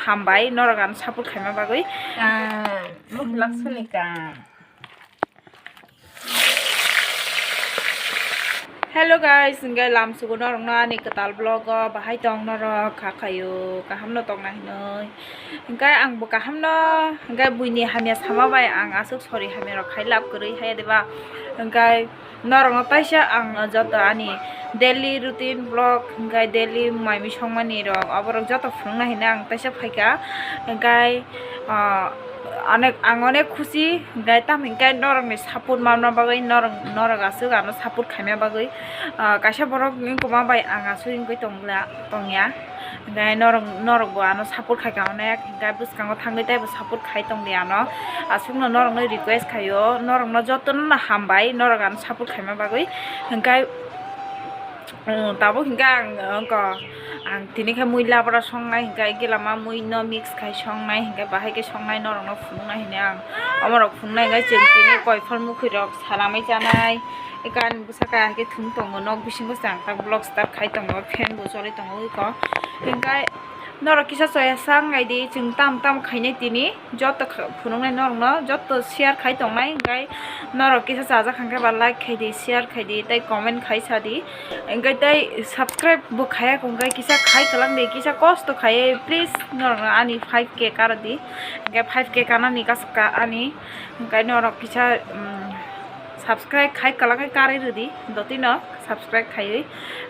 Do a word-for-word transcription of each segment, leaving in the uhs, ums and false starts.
Hambai norok ano support khaima bagwi. Ah, mukhulak suni ka. Hello guys, hingke lamsugo norokno ani kwtal vlog o bahai tong norok kha khayo, kaham no tongna hinoi. Hingke ang bo kaham no, hingke buini hamya sama bai ang aswk sorry hamya rok khai lab kwrwi haya deba. Hingke norokno taisa ang joto ani daily routine vlog, hingke daily mai mui songmani rok, oborok joto phunukna hinui ang taisa phaikha. Hingke, ah, onek, ang onek khusi, hingke tamo hingke norokni support manna bagwi, norok, norok aswk ano support khaima bagwi. Ah, kaisa borok wngkoma bai ang aswk wngwi tongla, tongya. Hingke norok, norokbo ano support khaikha onek, hingke bwskango thangwi teibo support khai tongdi ano. Aswkno norokno request khaio, norokno jotono hambai, norok ano support khaima bagwi. Hingke, um, tabuk hingke ang, wngkha, ang tini khe mui labra songnai, hingke gilama mui no mix khai songnai, hingke bahai khe songnai norokno phunuknai hinui ang. Omorok phunuknai hingke chwng tini koiphal mukhwirok salamai chanai. Eka ani bwsaka hai khe thung tongo, nok bisingo chwng tak vlog start khai tongo, fan bo choli tongo eko. Hingke norok kisa choya sa wngnaidi, chwng tam tam khainai tini, joto kha-, phunuknai norokno, joto share khai tongnai, hingke norok kisa chajak hingke ba like khaidi, share khaidi, tei comment khai sadi, hingke tei subscribe bo khaya hingke kisa khai kwlangdi, kisa kosto khaiwi, please norokno ani five K kardi, hingke five K kanani kasa ka ani, hingke norok kisa, um, subscribe khai kwlangwi karwi rwdi, dotino subscribe khaiwi,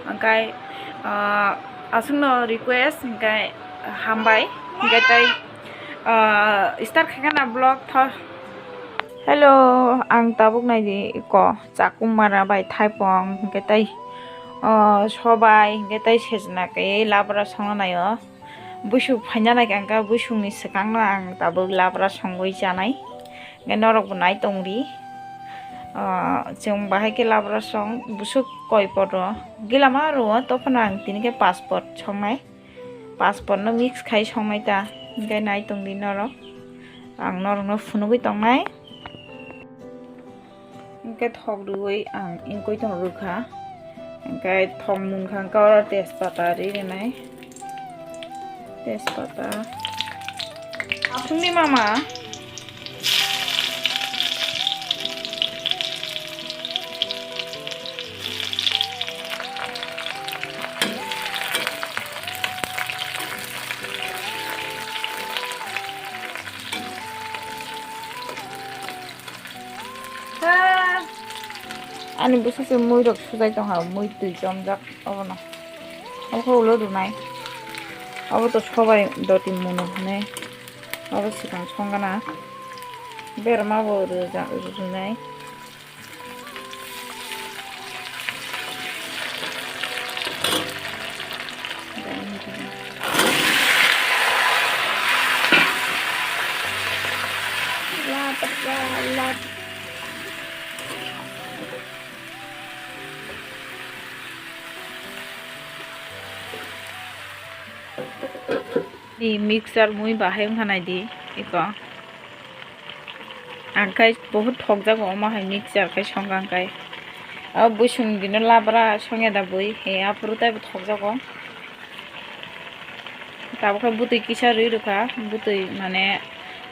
hingke, ah, aswkno request, hingke hambai, hingke tei, ah, start khaikha na vlog tho. Hello, ang tabuk naidi eko chakumara bai thaipong, hingke tei, ah, sobai, hingke tei sejna kaiwi labra songna naio. Buisuk phaina nai kha, hingke buisukni swkangno ang tabuk labra songwi chanai. Hingke norokbo nai tongdi. Ah, chwng bahai khe labra song, busuk koi poto. Gilama rwo, tophano ang tini khe paspor songnai. Pasporno mix khai songnai ta. Hingke nai tongdi norok. Ang norokno phunugwi tongnai. Hingke thok rwui ang ingkoi tong rwkha. Hingke thok mungkha hingke oro tejpata ri rwnai. Tejpata. Aswkni mama. Ani bwswk se mui rok sujai tongha, mui twi chomjak obono. Obo khe ulo rwnai. Obo to sobai doti muno hinwi. Obo swkang songana. Berma bo rwja-, rwnai. Di mixer mui bahai wngkha nai di eko. Ang khai bohut thokjago omo hai mixer khai songkha ang khai. O buisung dino labra songya da bui he aphuru teibo thokjago. Tabuk khe bwtwi kisa rwi rwkha, bwtwi mane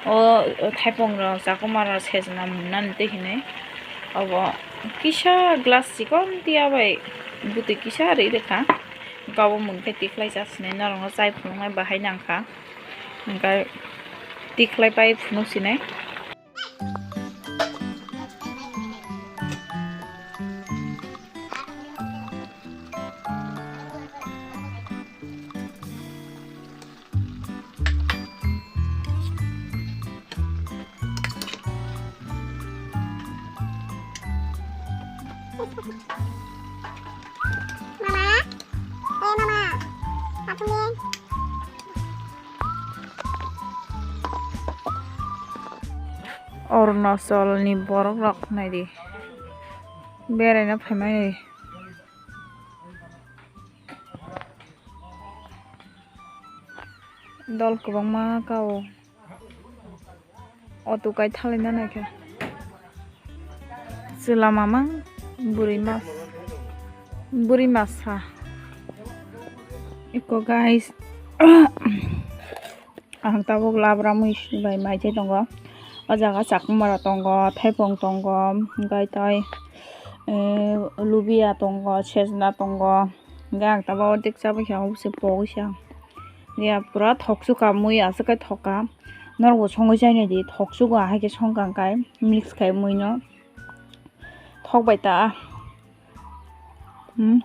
o, o thaipung rok chakwma rok sejna mwnani tei hinwi. Obo kisa glass chikon tiya bai bwtwi kisa rwi rwkha. Obo mung khe tikhlai chasini norokno chai phunuknai bahai nangkha. Hingkhe tikhlai pai phunuk sinai. Mama, eh mama, aku nih. Arunachalni borok rok naidi beraina phaimani. Dol kwbangma ka o. Auto kai thalaina naikha. Chwla mamang bwrwi mas, bwrwi masa. Eko guys. Ang tabuk labra mui bai mai chai tongo. O jaga chakmara tongo, thaipung tongo, hwnkhe tai, eh, lubia tongo, sejna tongo. Hwnkhe ang tabuk ordek chabwi kha, omo se pogwi se ang. Ya, pura thoksuka mui aswk khe thokka. Norokbo songwi chainai di, thoksugo ahai khe songkha hwnkhe mix khai mui no. Thok bai ta. Hmm.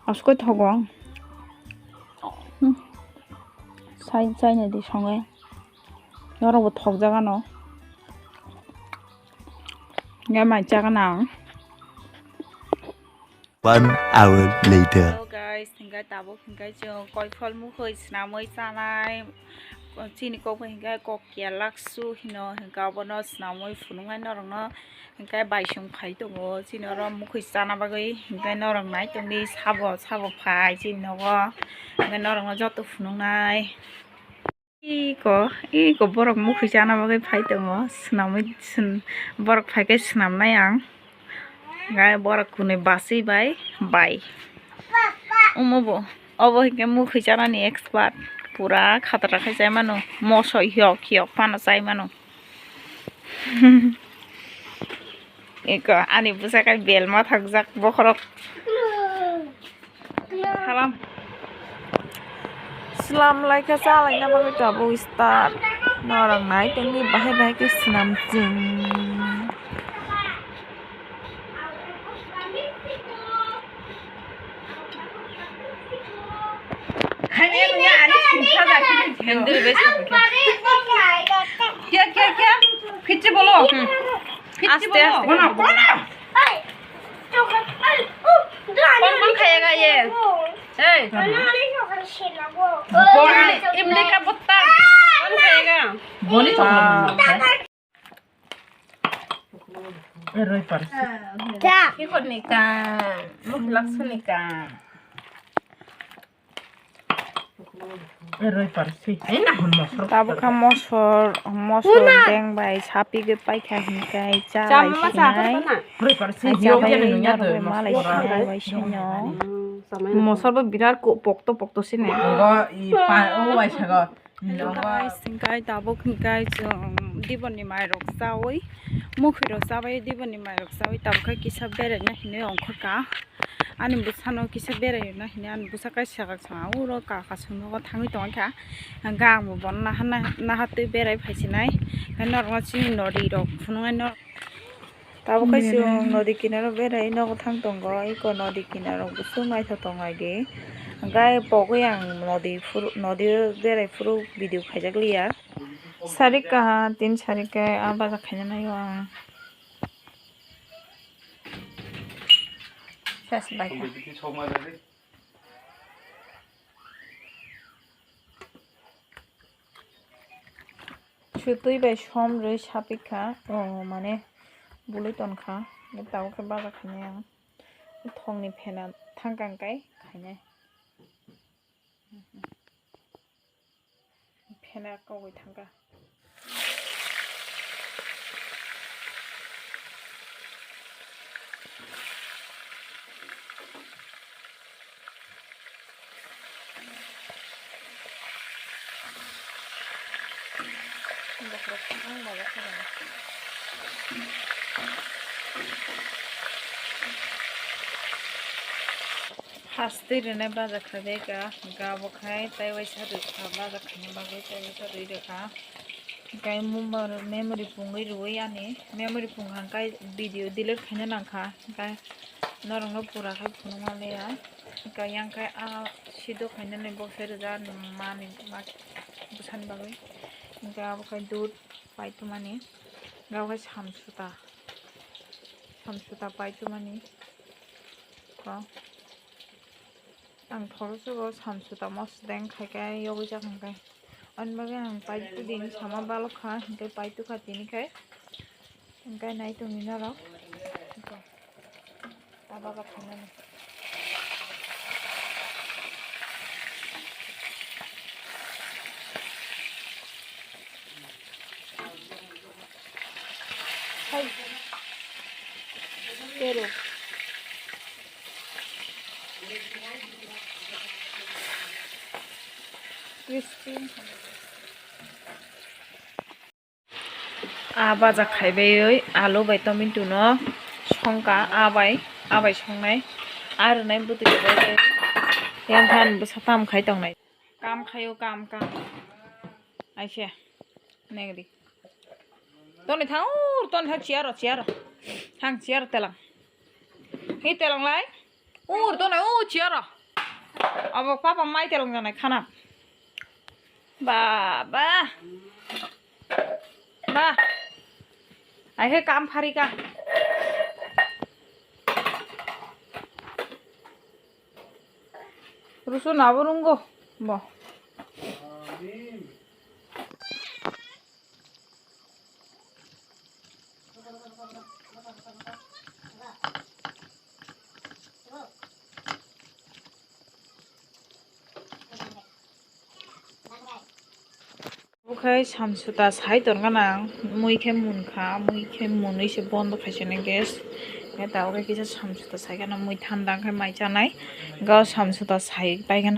Askoi thogo. Hmm. Sai, sai nai di songe. Norok bo thok jaga no. Ngai mai chaga na. One hour later. Hello guys, hingkai tabuk hingkai chwng koiphol mukhoi swnamwi chanai. Chini kok bai hingkai kok kiya laksu hino hingka obono swnamwi phunuknai norokno. Hingke baisong phai tongo, chini oro mukhoi chana bagwi, hingke norok nai tongdi, sabo, sabo phai chini nogo, hingke norokno joto phunuknai. Iko, iko borok mukhoi chana bagwi phai tongo, swnamwi, swn-, borok phaikhe swnamnai ang, hingke borok kwnwi bachwi bai, bai. Omo bo, obo hingke mukhoi chanani expert, pura khatara khai chai mano, moso yok yok phano chai mano. Eko ani bwsa kai bel ma thakjak bokhorok. Salam. Slam laikha, cha laina bagwi tabuk start. Norok nai tongdi bahai bahai khe swnam chwng. Kya, kya, kya? Phitte bolo. Hmm. Phitte bolo. Aste, aste. Kono, kono? Kon, kon khayega ye? Hey. Imli, imli ka putta. Kon khayega? Boli chokla. Roi parsi. Cha. Ki khorni ka, muk laksuni ka. Roi parsi. Tabuk kha mosor, mosor deng bai sapi gwi paikha hinkai cha lai sinai. Roi parsi. Cha bai norok bai malai sinai bai sino. Mosor bo birat ko pokto pokto sini. Go i pa o waisa go. Hello guys, hingkai tabuk hingkai chwng diboni mairok chawi, mukhwirok chabai diboni mairok chawi tabuk khe kisa beraina hinwi ongkhorka. Ani bwsano kisa beraina hinwi ani bwsa kaisa kaisa uro kaka songnogo thangwi tongkha. Hingkhe ang bo bono naharna, nahartwi berai phaisinai. Hingkhe norokno chini norirok phunuknai norok. Tabuk khe chwng nodi kinaro berai nogo thang tongo, eko nodi kinaro bwswk naithok tongo age. Hwnkhe pogwi ang nodi phuru, nodi berai phuru video khaijak liya. Sarika, tin sarika, a baja khaina naio ang. Ses bai kha. Sutwi bai som rwi sapikha, o, mane bului tonkha, tabuk khe baja khainai ang. Thongni phena thangkang kai khainai. Phena kogwi thangkha. Hastwi rwnai baja khabai ka, ga bo khai tei waisa rwkha baja khaina bagwi tei waisa rwi rwkha. Hwnkhe memory pungwi rwui ani memory pungkha hwnkhe video delete khaina nangkha, hwnkhe norokno pura khe phunukma leya. Hwnkhe yang khe a sido khainani bokse rwja mani bwsani bagwi. Hwnkhe abo khe dud paitumani, abo khe samsuta, samsuta paitumani. Ang thoro sugo samsuta mosodeng khaikhe yogwi jak hwnkhe. Ani bagwi ang paitu din sama balokha, hwnkhe paitukha tini khai. Hwnkhe nai tongni norok. Tababa khainani. Hai. Pero. Crispy. A baja khaibaiwi alu bai tomato no songkha, a bai, a bai songnai. A rwnai bwtwi rwbai yang khan bwsa tam khai tongnai. Kam khaio, kam, kam. Aise. Negri. Toni thang, ur, toni thang, chair o, chair o. Thang, chair o telang. Hi telang lai? Ur, toni, u, chair o. Abo papa mai telang janai khana. Ba, ba. Ba. Ai he kam pharika. Rusu nabo runggo bo. Okhai samsuta sai tongkha nang, mui khe munkha, mui khe munwi se bondo khaisani gas. Khe ta okhai kisa samsuta sai khana mui thanda khe mai chanai, ga samsuta sai pai khana.